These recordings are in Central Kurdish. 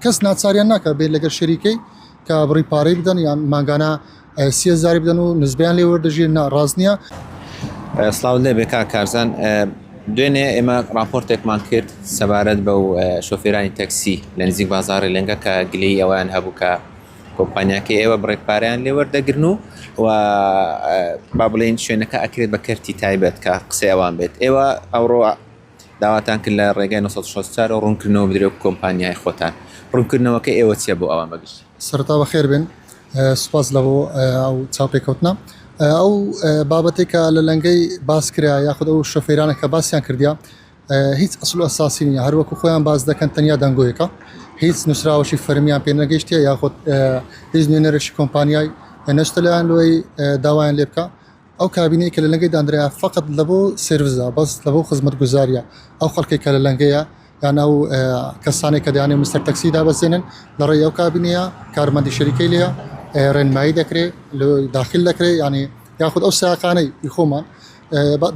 کەس ناچاریان ناکە بێت لەگەر شەریکەی کە بڕی پارەی بدەن یان مانگانە 30هزاری بدەن و نزبیان لێ وەردەژێن نا ڕاست نییە. سڵاوت لێبێ کاک کارزان دوێنێ ئێمە راپۆرتێکمان کرد سەبارەت بەو شۆفێرانی تەکسی لە نزیک بازاڕی لەنگە کە گلەیی ئەوەیان هەبوو کە کۆمپانیاکەی ئێوە بڕێک پارەیان لێ وەردەگرن و و با بڵێین شوێنەکە ئەکرێت بە کەرتی تایبەت کە قسەی ئەوان بێت ئێوە ئەوڕۆ داواتان کرد لە ڕێگای 964 ڕوونکردنەوە بدرێ و کۆمپانیای خۆتان ڕوونکردنەوەکە ئێوە چیە بۆ ئەوان بەگشتی؟ سەرەتا بەخێر بێن سوپاس لە بۆ ئەو چاوپێکەوتنە ئەو بابەتێک کە لە لەنگەی باس کرا یاخود ئەو شۆفێرانە کە باسیان کردیا هیچ ئەسل و ئەساسی نیە هەروەکو خۆیان باس دەکەن تەنیا دەنگۆیەکە هیچ نووسراوەشی فەرمیان پێ نەگەیشتە یاخود هیچ نوێنەرێکی کۆمپانیای نەشتە لایەن لۆی داوایان لێ بکە ئەو کابینەی کە لە لەنگەی دانرایە فقط لە بۆ سێرڤزە بەس لە بۆ خزمەتگوزاریە ئەو خەڵکێک کە لە لەنگەیە یان ئەو کەسانێک کە دەیانێ مستەر تەکسی دابەزێنن لە ڕێی ئەو کابینەیە کارمەندی شەریکەی لێیە ڕێنمایی دەکرێ داخل دەکرێ ینی یاخود ئەو ساقانەی خۆمان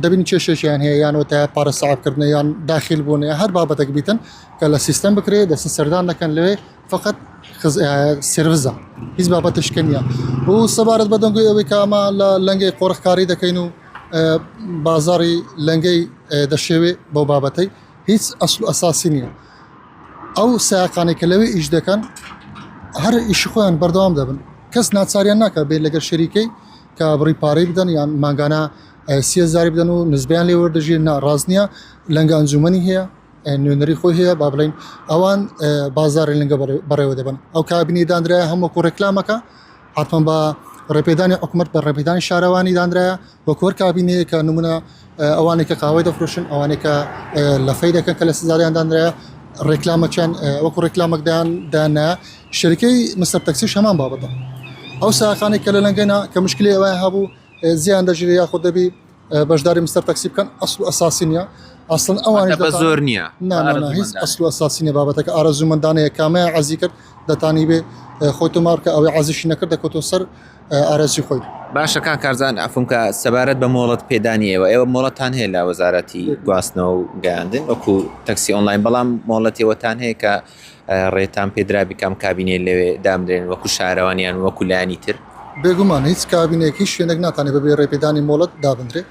دەبین کێشێکیان هەیە یان تا پارە سەعبکردنە یان داخل بوون یا هەر بابەتێک بیتن کە لە سیستەم بکرێ دەستن سەردان دەکەن لەوێ فقط سێرڤزە هیچ بابەتشکە نییە و سەبارەت بە دەنگۆی ئەوەی کە ئەمە لە لەنگەی قۆرخکاری دەکەین و بازاری لەنگەی دەشێوێ بەو بابەتەی هیچ ئەسل و ئەساسی نییە ئەو سایەقانەی کە لەوێ ئیش دەکەن هەر ئیشی خۆیان بەردەوام دەبن کەس ناچاریان ناکە بێت لەگەر شەریکەی کە بڕی پارەی بدەن یان مانگانە 30هزاری بدەن و نزبیان لێ وەردەژێن نا ڕاست نییە لەنگە ئەنجومەنی هەیە نوێنەری خۆی هەیە با بڵین ئەوان بازاری لەنگە بەڕێوە دەبن ئەو کابینی دانرایە هەم وەکو ڕێکلامەکە حتمما بە ڕێپێدانی حکومەت بە ڕێپێدانی شارەوانی دانرایە وەکو هەر کابینەیە کە نمونە ئەوانەی کە قاوەی دەفرۆشن ئەوانەی کە لەفەی دەکەن کە لە سزاریان دانرایە ڕێکلامەکیان وەکو ڕێکلامەک دایان دانایە شەریکەی مستەر تەکسیش هەمان بابەتە ئەو ساقانەی کە لە لەنگەنا کە مشکلی ئەویان هەبوو زیان دەژیرێ یاخود دەبی بەشداری مستەر تەکسی بکەن ئەسڵ و ئەساسی نییە ئەسڵن ئەوانیش بە زۆر نییە نا نا نا هیچ ئەسڵ و ئەساسی نییە بابەتەکە ئارەزوومەندانەیە کامەیان عەزی کرد دەتانی بێ خۆی تۆمار بکە ئەوەی عەزیشی نەکرد دەکەوتەوە سەر ئارەزوی خۆی. باشە کاک کارزان عەفوم کە سەبارەت بە مۆڵەت پێدانی ئێوە ئێوە مۆڵەتان هەیە لە وەزارەتی گواستنەوە و گەیاندن وەکو تەکسی ئۆنلاین بەڵام مۆڵەتی ئەوەتان هەیە کە ڕێتان پێدرابی کام کابینەی لەوێ دامدرێن وەکو شارەوانیان وەکو لایەنی تر؟ بێگومان هیچ کابینەیەک هیچ شوێنێک ناتانێ بەبێ ڕێپێدانی مۆڵەت دابندرێ.